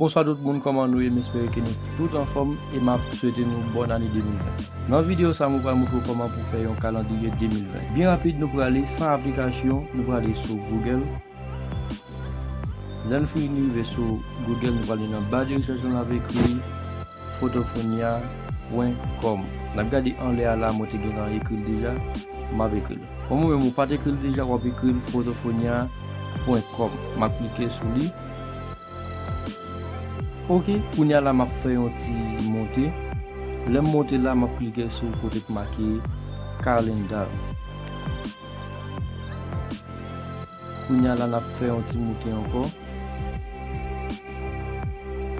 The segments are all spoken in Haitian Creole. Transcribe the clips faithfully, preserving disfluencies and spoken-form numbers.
Bonswa tout moun, kòman nou ye? M espere ke nou tout anfòm e m ap swete nou bòn ane de mil ven. Nan videyo sa, mwen pral montre w kòman pou fè yon kalandriye de mil ven. Byen rapid, nou prale san aplikasyon, nou prale sou Google. Lè n fin rive sou Google, nou prale nan ba de rechèch la, n ap ekri fotofonia pwen kòm. N ap gade anlè a la, mwen te gentan ekri l deja, m ap ekri l. Kòm ou menm ou pa t ekri l deja, w ap ekri l fotofonia pwen kòm. M ap klike sou li. Ok, kounye a la m ap fè yon ti monte. Lè m monte la, m ap klike sou kote k make calendar. Kounye a la, n ap fè yon ti monte ankò.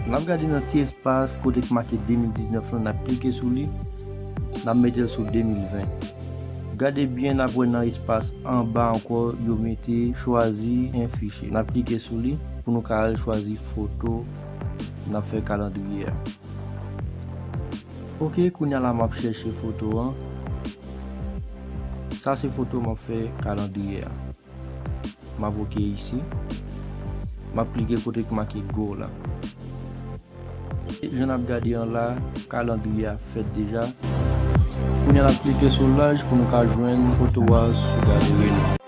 N ap gade nan ti espas kote k make de mil diznèf lan, n ap klike sou li. N ap mete l sou de mil ven. Gade byen, n ap wè nan espas anba ankò, yo mete chwazi en fichier. N ap klike sou li pou nou ka al chwazi foto n ap fè kalandriye a. Ok, kounye a la m ap chèche foto an. Sa se foto m ap fè kalandriye a. M ap ok isi. M ap klike kote ki make go la. Jan n ap gade an la, kalandriye a fèt deja. Kounye a n ap klike sou laj pou nou ka jwenn foto a sou galeri nou.